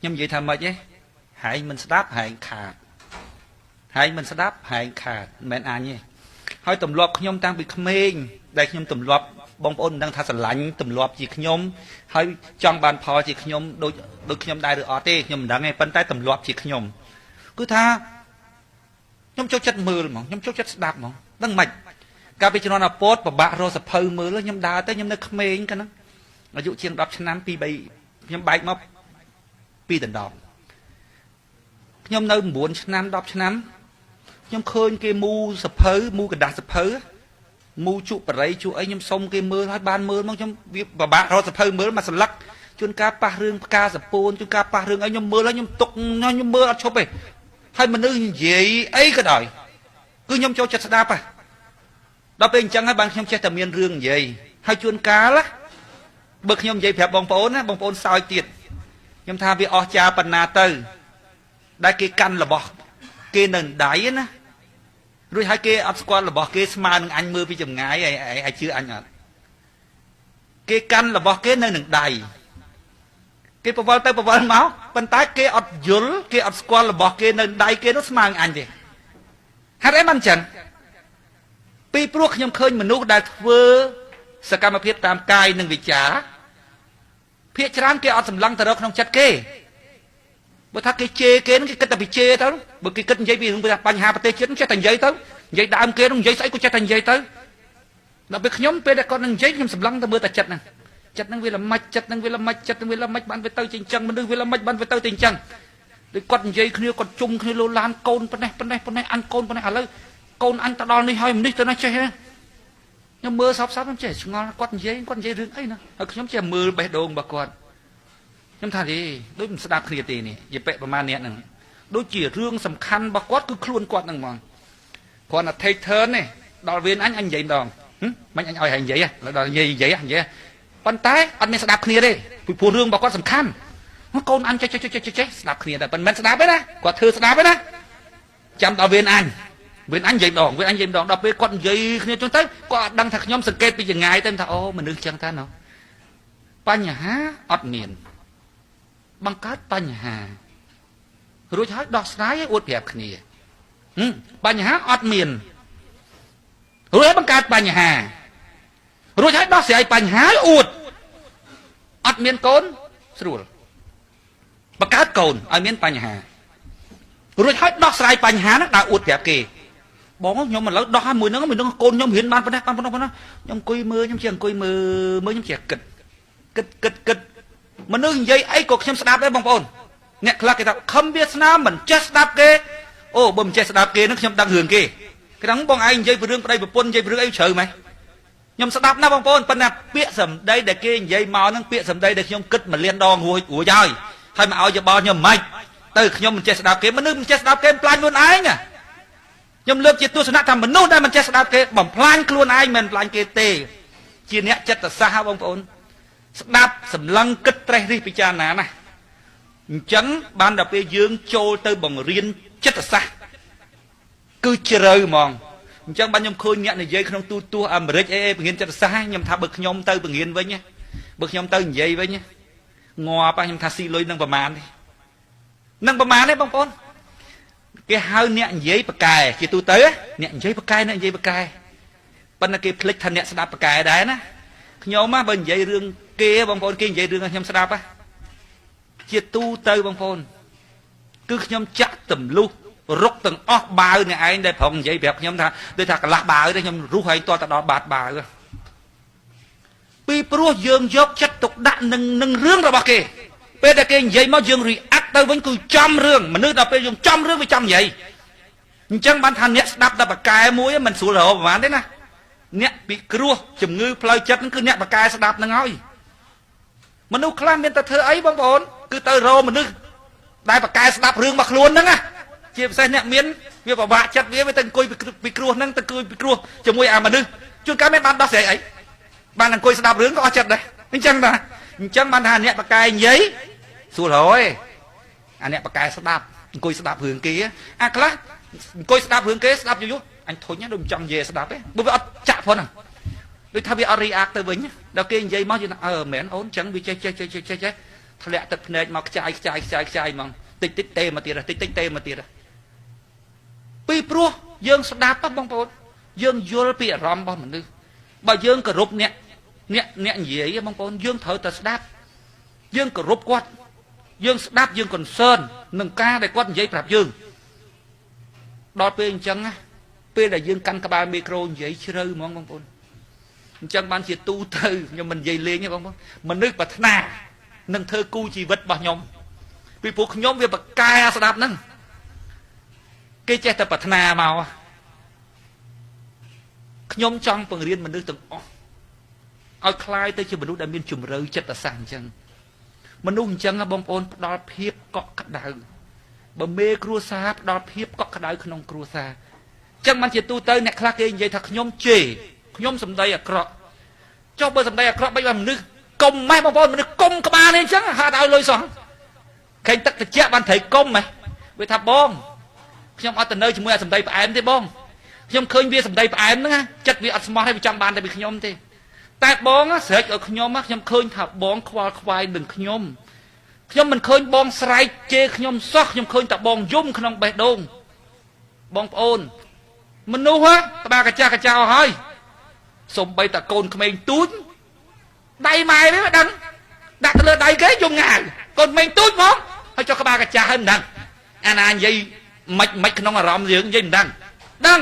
ខ្ញុំនិយាយថាម៉េចទេហែងមិនស្ដាប់ហែងខាតហែងមិនស្ដាប់ហែងខាតមិនមែនអញទេហើយទម្លាប់ខ្ញុំតាំងពីក្មេងដែលខ្ញុំទម្លាប់បងប្អូនមិនដឹងថាស្រឡាញ់ទម្លាប់ជាខ្ញុំហើយចង់បានផលជាខ្ញុំដូចដូចខ្ញុំដែរឬអត់ទេខ្ញុំមិនដឹងទេប៉ុន្តែទម្លាប់ជាខ្ញុំគឺថាខ្ញុំចូលចិត្តមើលហ្មងខ្ញុំចូលចិត្តស្ដាប់ហ្មងដឹងមិនកាលពីជំនាន់អាពតពិបាករកសភៅមើលខ្ញុំដើរទៅខ្ញុំនៅក្មេងកាលហ្នឹងអាយុជាង10ឆ្នាំ2 3ខ្ញុំបែកមកពីដណ្ដប់ខ្ញុំនៅ9ឆ្នាំ10ឆ្នាំខ្ញុំឃើញគេមូសភៅមូกระดาษសភៅមូជក់បរិយជក់អីខ្ញុំសុំគេមើលហើយបានមើលមកខ្ញុំវាពិបាករកសភៅមើលមកសន្លឹកជួនកាលប៉ះរឿងផ្កាសពូនជួនកាលប៉ះរឿងអីខ្ញុំមើលហើយខ្ញុំទុកខ្ញុំមើលអត់ឈប់ទេហើយមនុស្សនិយាយអីក៏ដោយគឺខ្ញុំចូលចិត្តស្ដាប់ហ่ะដល់ពេលអញ្ចឹងហើយបានខ្ញុំចេះតែមានរឿងនិយាយហើយជួនកាលបើខ្ញុំនិយាយប្រាប់បងប្អូនណាបងប្អូនសើចទៀតខ្ញុំថាវាអស់ចាប៉ុណ្ណាទៅដែលគេកាន់របស់គេនៅដៃណារួចហើយគេអត់ស្គាល់របស់គេស្មើនឹងអញមើលពីចម្ងាយឲ្យជឿអញអត់គេកាន់របស់គេនៅនឹងដៃគេប្រវល់ទៅប្រវល់មកប៉ុន្តែគេអត់យល់គេអត់ស្គាល់របស់គេនៅដៃគេនោះស្មើនឹងអញទេហេតុអីបានអញ្ចឹងពីព្រោះខ្ញុំឃើញមនុស្សដែលធ្វើសកម្មភាពតាមកាយនិងវិចារភាកច្រើនគេអត់សម្លឹងទៅរកក្នុងចិត្តគេបើថាគេជេរគេនឹងគេគិតតែពីជេរទៅបើគេគិតនិយាយពីរឿងបញ្ហាប្រទេសជាតិចេះតែនិយាយទៅនិយាយដើមគេនឹងនិយាយស្អីក៏ចេះតែនិយាយទៅដល់ពេលខ្ញុំពេលដែលគាត់នឹងនិយាយខ្ញុំសម្លឹងទៅមើលតែចិត្តហ្នឹងចិត្តហ្នឹងវាល្មិចចិត្តហ្នឹងវាល្មិចចិត្តហ្នឹងវាល្មិចបានវាទៅជាអញ្ចឹងមនុស្សវាល្មិចបានវាទៅជាអញ្ចឹងដូចគាត់និយាយគ្នាគាត់ជុំគ្នាលោឡានកូនប៉ុណ្ណេះប៉ុណ្ណេះប៉ុណ្ណេះអញកូនប៉ុណ្ណេះឥឡូវកូនអញទៅដល់នេះហើយនេះទៅនេះចេះខ្ញុំមើលសពសពខ្ញុំចេះឆ្ងល់គាត់និយាយគាត់និយាយរឿងអីណាហើយខ្ញុំចេះមើលបេះដូងរបស់គាត់ខ្ញុំថាទេដូចមិនស្ដាប់គ្នាទេនេះយិពាក់ប្រហែលអ្នកហ្នឹងដូចជារឿងសំខាន់របស់គាត់គឺខ្លួនគាត់ហ្នឹងហ្មងគ្រាន់តែ take turn ទេដល់វេនអញអញនិយាយម្ដងមិនអញឲ្យហែងនិយាយដល់និយាយនិយាយនិយាយប៉ុន្តែអត់មានស្ដាប់គ្នាទេពីព្រោះរឿងរបស់គាត់សំខាន់កូនអញចេះចេះចេះចេះស្ដាប់គ្នាតែប៉ុន្តែមិនស្ដាប់ទេណាគាត់ធ្វើស្ដាប់ទេណាចាំដល់វេនអញវេនអញនិយាយម្ដងវេនអញនិយាយម្ដងដល់ពេលគាត់និយាយគ្នាចឹងទៅគាត់អត់ដឹងថាខ្ញុំសង្កេតពីចងាយទៅថាអូមនុស្សចឹងតាណោះបញ្ហាអត់មានបង្កើតបញ្ហារួចហើយដោះស្រាយឲ្យអួតប្រាប់គ្នាបញ្ហាអត់មានរួចហើយបង្កើតបញ្ហារួចហើយដោះស្រាយបញ្ហាឲ្យអួតអត់មានកូនស្រួលបង្កើតកូនឲ្យមានបញ្ហារួចហើយដោះស្រាយបញ្ហាហ្នឹងដើរអួតប្រាប់គេបងខ្ញុំឥឡូវដោះឲ្យមួយហ្នឹងមួយហ្នឹងកូនខ្ញុំរៀនបានប៉ុណ្ណេះបានប៉ុណ្ណោះប៉ុណ្ណោះខ្ញុំអង្គុយមើលខ្ញុំជាអង្គុយមើលមើលខ្ញុំជាគិតគិតគិតគិតមនុស្សនិយាយអីក៏ខ្ញុំស្ដាប់ដែរបងប្អូនអ្នកខ្លះគេថាខំវាសនាមិនចេះស្ដាប់គេអូបើមិនចេះស្ដាប់គេនឹងខ្ញុំដឹងរឿងគេគេថាបងឯងនិយាយពីរឿងប្តីប្រពន្ធនិយាយពីរឿងអីជ្រៅម៉េចខ្ញុំស្ដាប់ណាស់បងប្អូនប៉ុន្តែពាក្យសម្ដីដែលគេនិយាយមកហ្នឹងពាក្យសម្ដីដែលខ្ញុំគិតមួយលានដងរួចរួចហើយហើយមកឲ្យយោបល់ខ្ញុំមិនទៅខ្ញុំមិនចេះស្ដាប់គេមនុស្សមិនចេះស្ដាប់គេបំផ្លាញខ្លួនឯងខ្ញុំលើកជាទស្សនៈថាមនុស្សដែលមិនចេះស្ដាប់គេបំផ្លាញខ្លួនឯងមិនបំផ្លាញគេទេជាអ្នកចិត្តសាស្ត្របងប្អូនស្ដាប់សម្លឹងគិតត្រេះរិះពិចារណាណាអញ្ចឹងបានដល់ពេលយើងចូលទៅបង្រៀនចិត្តសាស្ត្រគឺជ្រៅហ្មងអញ្ចឹងបានខ្ញុំឃើញអ្នកនិយាយក្នុងទូទស្សន៍អាមេរិកអីអីបង្រៀនចិត្តសាស្ត្រខ្ញុំថាបើខ្ញុំទៅបង្រៀនវិញបើខ្ញុំទៅនិយាយវិញងាប់ខ្ញុំថាស៊ីលុយនឹងប្រមាណទេនឹងប្រមាណទេបងប្អូនគេហៅអ្នកនិយាយប្រកែជាទូទៅអ្នកនិយាយប្រកែអ្នកនិយាយប្រកែប៉ុន្តែគេភ្លេចថាអ្នកស្ដាប់ប្រកែដែរណាខ្ញុំបើនិយាយរឿងគេបងប្អូនគេនិយាយរឿងឲ្យខ្ញុំស្ដាប់ជាទូទៅបងប្អូនគឺខ្ញុំចាក់ទម្លុះរុកទាំងអស់បាវអ្នកឯងដែលប្រងនិយាយប្រាប់ខ្ញុំថាដូចថាកន្លះបាវទេខ្ញុំរុះឲ្យតទៅដល់បាតបាវពីព្រោះយើងយកចិត្តទុកដាក់នឹងរឿងរបស់គេពេលដែលគេនិយាយមកយើង react ទៅវិញគឺចំរឿងមនុស្សដល់ពេលយើងចំរឿងវាចំនិយាយអញ្ចឹងបានថាអ្នកស្ដាប់ដល់បកែមួយមិនស្រួលរកប្រហែលទេណាអ្នកពិគ្រោះជំងឺផ្លូវចិត្តហ្នឹងគឺអ្នកបកែស្ដាប់ហ្នឹងហើយមនុស្សខ្លះមានតែធ្វើអីបងប្អូនគឺទៅរកមនុស្សដែលបកែស្ដាប់រឿងរបស់ខ្លួនហ្នឹងណាជាពិសេសអ្នកមានវាពិបាកចិត្តវាទៅអង្គុយពិគ្រោះហ្នឹងទៅអង្គុយពិគ្រោះជាមួយអាមនុស្សជួនកាលមានបានដោះស្រាយអីបានអង្គុយស្ដាប់រឿងក៏អស់ចិត្តដែរអញ្ចឹងតាអញ្ចឹងបានថាអ្នកបកែនិយាយស្រួលហើយអាអ្នកបកែស្ដាប់អង្គុយស្ដាប់រឿងគេអាខ្លះអង្គុយស្ដាប់រឿងគេស្ដាប់យូរយូរអញធុញដូចមិនចង់និយាយស្ដាប់ទេបើវាអត់ចាក់ផងហ្នឹងដូចថាវាអត់ react ទៅវិញដល់គេនិយាយមកយល់ថាអឺមែនអូនអញ្ចឹងវាចេះចេះចេះចេះចេះ ធ្លាក់ទឹកភ្នែកមកខ្ចាយខ្ចាយខ្ចាយខ្ចាយហ្មងតិចតិចទេមកទៀតតិចតិចទេមកទៀតពីព្រោះយើងស្ដាប់បងប្អូនយើងយល់ពីអារម្មណ៍របស់មនុស្សបើយើងគោរពអ្នកអ្នកអ្នកនិយាយបងប្អូនយើងត្រូវតែស្ដាប់យើងគោរពគាត់យើងស្ដាប់យើង concern នឹងការដែលគាត់និយាយប្រាប់យើងដល់ពេលអញ្ចឹងណាពេលដែលយើងកាន់ក្បាលមីក្រូនិយាយជ្រៅហ្មងបងប្អូនអញ្ចឹងបានជាទូទៅខ្ញុំមិននិយាយលេងទេបងប្អូនមនុស្សប្រាថ្នានឹងធ្វើគូជីវិតរបស់ខ្ញុំពីព្រោះខ្ញុំវាប្រកែស្ដាប់ហ្នឹងគេចេះតែប្រាថ្នាមកខ្ញុំចង់បង្រៀនមនុស្សទាំងអស់ឲ្យคล้ายទៅជាមនុស្សដែលមានជំរឿចិត្តសាស្ត្រអញ្ចឹងមនុស្សអញ្ចឹងបងប្អូនផ្ដល់ភាពកក់ក្ដៅបើមេគ្រួសារផ្ដល់ភាពកក់ក្ដៅក្នុងគ្រួសារអញ្ចឹងបានជាទូទៅអ្នកខ្លះគេនិយាយថាខ្ញុំជេរខ្ញុំសំដីអាក្រក់ចុះបើសំដីអាក្រក់បីបានមនុស្សកុំម៉េះបងប្អូនមនុស្សកុំក្បាលនេះអញ្ចឹងហាត់ឲ្យលុយសោះខេងទឹកតិចបានត្រីកុំម៉េះវាថាបងខ្ញុំអត់ទៅនៅជាមួយអាសំដីផ្អែមទេបងខ្ញុំឃើញវាសំដីផ្អែមហ្នឹងចិត្តវាអត់ស្មោះទេវាចង់បានតែពីខ្ញុំទេតែបងស្រែកឲ្យខ្ញុំខ្ញុំឃើញថាបងខ្វល់ខ្វាយនឹងខ្ញុំខ្ញុំមិនឃើញបងស្រែកជេរខ្ញុំសោះខ្ញុំឃើញតែបងយំក្នុងបេះដូងបងប្អូនមនុស្សហ៎ក្បាលកាចាស់កាចៅហើយសំបីតាកូនក្មេងទូចដៃម៉ែវាមិនដឹងដាក់ទៅលើដៃគេយំងាវកូនក្មេងទូចហ្មងហើយចុះក្បាលកាចាស់ហើយមិនដឹងអាណានិយាយមិនមិនក្នុងអារម្មណ៍យើងនិយាយមិនដឹងដឹង